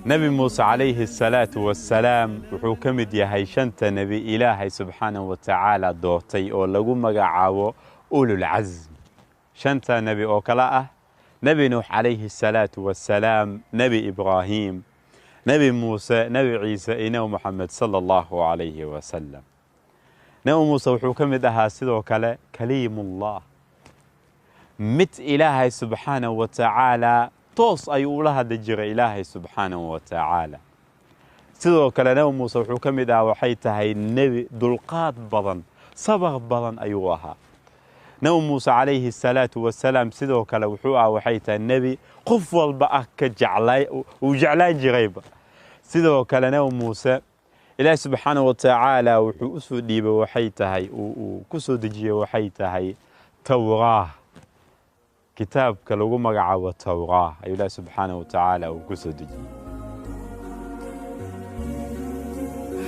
Nebi Muuse calayhi asalaatu wassalaam wuxuu ka mid yahay shanta nebi Ilaahay subxaanahu wa tacaala doortay oo lagu magacaabo ululcasm. Shanta nebi oo kale ah Nebi Nuux calayhi asalaatu wassalaam, Nebi Ibraahim, Nebi Muuse, Nebi Ciise iyo Nebi Moxamed sala Allahu calayhi wasalam. Nebi Muuse wuxuu ka mid ahaa sidoo kale kaliimullah, mid Ilaahay subxaanahu wa tacaala toos ayuu ula hadli jiray Ilaahay subxaanahu wa tacaala. Sidoo kale Nebi Muuse wuxuu ka mid ahaa waxay tahay nebi dulqaad badan, sabar badan ayuu ahaa Nebi Muuse calayhi asalaatu wasalaam. Sidoo kale wuxuu ahaa waxay tahay nebi qof walba ah ka jeclay, uu jeclaan jirayba. Sidoo kale Nebi Muuse Ilaahi subxaanahu wa tacaala wuxuu u soo dhiibay waxay tahay uu ku soo dejiyey waxay tahay Tawraah, kitaabka lagu magacaabo Tawraah ayuu Ilaahi subxaanahu wa tacaala uu ku soo dejiyey.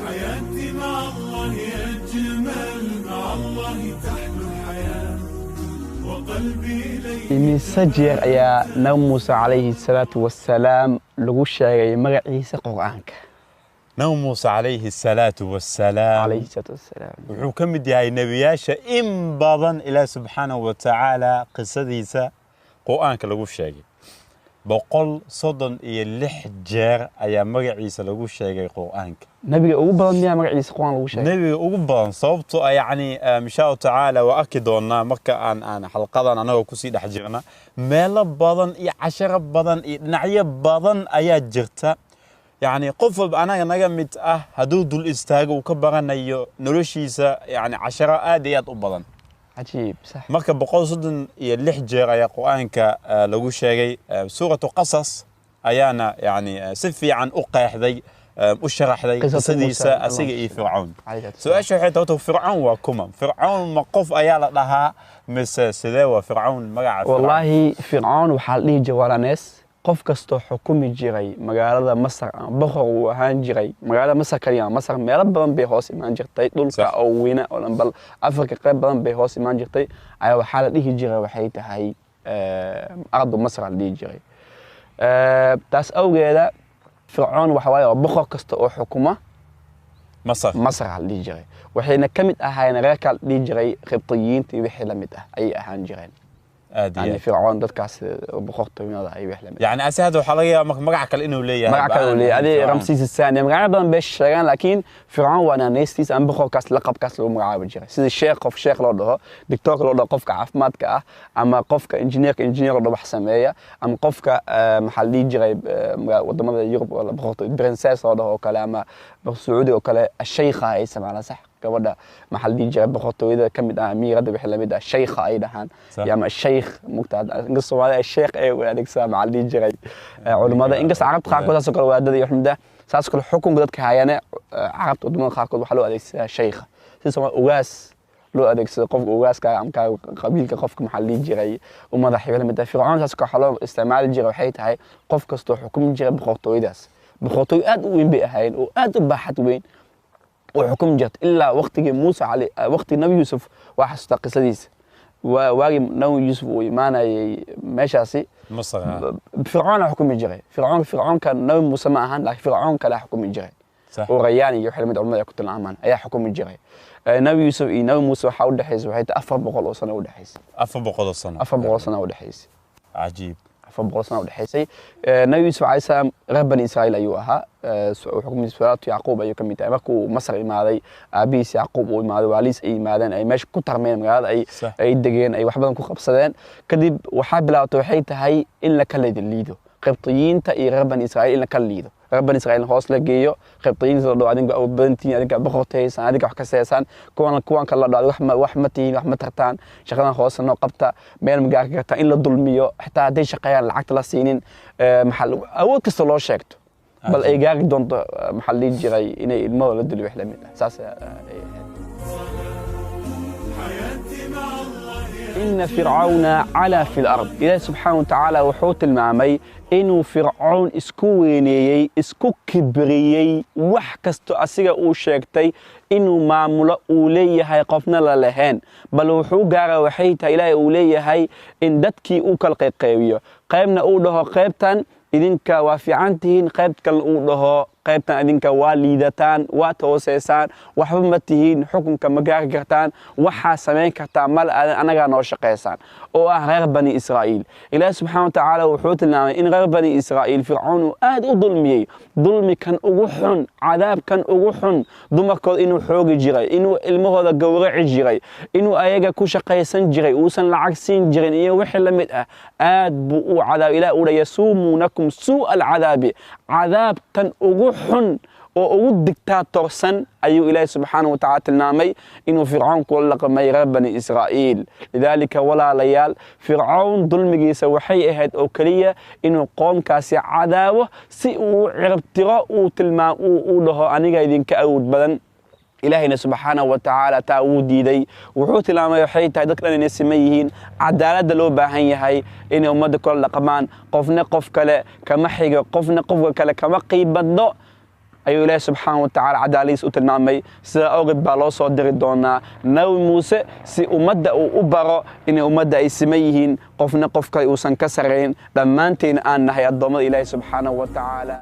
حياتي مع الله أجمل، مع الله تحلو الحياة وقلبي إليه. Imise jeer ayaa Nabi Muuse calayhi salaatu wasalaam lagu sheegay magaciisa Qur'aanka? Nabi Muuse calayhi asalaatu wassalaam calayhi salaatu wasalaam wuxuu ka mid yahay nebiyaasha in badan Ilaah subxaanahu wa tacaala qisadiisa Qur'aanka lagu sheegay. 136 jeer ayaa magaciisa lagu sheegay Qur'aanka. Nabiga ugu badan miyaa magaciisa Qur'aan lagu sheegay? Nebiga ugu badan, sababtoo ah yacni insha Allahu tacaala waa arki doonaa marka aan xalqadan anagoo kusii dhex jirna, meelo badan iyo casharo badan iyo dhinacyo badan ayaa jirta, yacni qof walba anaga naga mid ah hadduu dul istaago uu ka baranayo noloshiisa, yacni casharo aad iyo aad u badan. Cajiib, sax. Marka 136 jeer ayaa Qur'aanka lagu sheegay. Suuratu Qasas ayaana yani si fiican u qeexday, u sharaxday qisatu qisadiisa Muusa, asiga iyo Fircawn. Calayhi salaatu wasalaam. Su-aasha waxay tahay, Fircawn waa kuma? Fircawn ma qof ayaa la dhahaa mise sidee waa Fircawn, magaca Fircawn? Wallaahi Fircoon waxaa la dhihi jiray walanees qof kastoo xukumi jiray magaalada Masar ama boqor uu ahaan jiray magaalada Masar kaliya. Masar meelo badan bay hoos imaan jirtay dhulka Sax. oo weyna oo dhan, bal Afrika qayb badan bay hoos imaan jirtay ayaa waxaa la dhihi jiray waxay tahay ardu Masar la dhihi jiray. Taas awgeeda Fircoon waxa waaye waa boqor kasta oo xukuma Masar. Masar la dhihi jiray, waxayna ka mid ahaayeen reerka la dhihi jiray Qibtiyiinta iyo wixii la mid ah ayay ahaan jireen. Aad iyo yani aad. Fircoon dadkaas boqortooyada ay wixii la mid ah. Yani ase hadda waxaa laga yaabaa marka magac kale inuu leeyahay. Magac kale uu leeyahay adi Fircawn. Ramsiis Thani, magacyo badan bay sheegaan, laakiin Fircoon waa naanaystiis ama boqorkaas laqabkaas lagu magacaabi jiray, sida sheekh qof sheekh loo dhaho, doctorka loo dhaho qofka caafimaadka ah, ama qofka injineerka injineer loo dhaho wax sameeya, ama qofka maxaa la dhihi jiray wadamada Yurub oo la boqortooy princess loo dhaho oo kale, ama Sacuudi oo kale sheykha ay isticmaalaan, sax, gabadha maxaa la dhihi jiray boqortooyada ka mid ah, amiiradda wixii lamid ah, sheykha ay dhahaan. Sax. Ya ama sheykh mugta inkasta Soomaalida ay sheekh ay u adeegsadaan maxaa la dhihi jiray culimmada, inkasta Carabta qaarkood saas oo kale wadaadada iyo xumda saas oo kale xukunka dadka hayane Carabta wadamada qaarkood waxaa loo adeegsadaa sheykha, sida Soomaali ugaas loo adeegsado, qofka ugaaska ama qabiilka qofka maxaa la dhihi jiray u madaxyo la mid ah. Fircoon saas oo kale waxaa loo isticmaali jiray waxay tahay qof kastoo xukumi jiray boqortooyadaas. Boqortooyo aad u weyn bay ahaayeen oo aad u baaxad weyn oo xukumi jirta ilaa waqtigii Muuse cali, waqtigii Nabi Yuusuf. Waa xasuustaa qisadiisa, waagii Nabi Yuusuf uu imaanayay meeshaasi Masar ha. Fircoon xukumi jiray. Fircoon Fircoonka Nabi Muuse ma ahan, laakiin Fircoon kale xukumi jiray Sax. oo Rayaan iyo wixii lamid culimada ay ku tilmaamaan ayaa xukumi jiray. Nabi Yuusuf iyo Nabi Muuse waxaa u dhexaysay waxay tahay 400 oo sano u dhexaysay. 400 sano. 400 sano u dhexaysay. Cajiib. 400 sano u dhexaysay. Nabi Yuusuf calayhi salaam reer Bani Israa'iil ayuu ahaa. Xukumii sulaatu Yacquub ayuu ka mid tahay. Markuu Masar imaaday, aabihiis Yacquub uu imaaday, waalihiis ay yimaadeen, ay meesha ku tarmeen, magaalada ay Sax. ay degeen, ay wax badan ku qabsadeen, kadib waxaa bilaabatay waxay tahay in la kala liido Qibtiyiinta iyo reer Bani Israa'iil, in la kala liido reer Bani Israa'iil hoos la geeyo Qibtiyiinta, la dhaho adinka awood badan tihiin, adinka boqortaysaan, adinka wax ka seesaan, kuwan kale la dhaho wax ma tihiin, wax ma tartaan, shaqadan hoose noo qabta, meel ma gaari kartaa, in la dulmiyo, xitaa hadday shaqeeyaan lacagta la siinin, maxaa awood kasta loo sheegto, bal ay gaari doonto maxaa la dhihi jiray inay ilmahooda la dilo, wax la mid ah saas ay ahayd. حياتي مع الله ina fircawna calaa fi lard. Ilaahi subxaana wa tacaala wuxuu tilmaamay inuu Fircoon isku weyneeyey, isku kibriyey, wax kasto asiga uu sheegtay inuu maamulo uu leeyahay, qofna la lahayn, bal wuxuu gaara waxay tahay Ilaahay uu leeyahay in dadkii uu kala qayqaybiyo. Qaybna uu dhaho qaybtan idinka waa fiican tihiin, qayb kalena uu dhaho qaybtan idinka waa liidataan, waa tooseysaan, waxba ma tihiin, xukunka ma gaari kartaan, waxaa samayn kartaa mal aadan anagaa noo shaqaysaan, oo ah reer Bani Israa'iil. Ilaahi subxaana wa tacaala wuxuu tilmaamay in reer Bani Israa'iil Fircoon uu aad u dulmiyey, dulmikan ugu xun, cadaabkan ugu xun, dumarkooda inuu xoogi jiray, inuu ilmahooda gowraci jiray, inuu ayaga ku shaqaysan jiray, uusan lacag siin jirin iyo wixii la mid ah. Aad buu u cadaab. Ilaah uu yasuumuunakum suu'a alcadaabi, cadaabtan ugu xun oo ugu digtaatorsan ayuu Ilaahi subxaanahu wa tacaala tilmaamay inuu Fircoon kula dhaqmay reer Bani Israa'iil. Lidaalika walaalayaal, Fircoon dulmigiisa waxay ahayd oo keliya inuu qoomkaasi cadaabo si uu u ciribtiro, uu tilmaam uu dhaho aniga idinka awood badan. Ilaahayna subxaanahu wa tacaala taa wuu diiday. Wuxuu tilmaamay waxay tahay dadka dhan inay siman yihiin, cadaaladda loo baahan yahay inay ummadda kula dhaqmaan, qofna qof kale kama xigo, qofna qofka kale kama qiibadno ayuu Ilaahi subxaana wa tacaala cadaaladiis u tilmaamay. Sidaa awgeed baa loo soo diri doonaa Nabi Muuse si ummadda uu u baro inay ummadda ay siman yihiin, qofna qof kale uusan ka sarrayn, dhammaanteena aan nahay addoommada Ilaahi subxaanahu wa tacaala.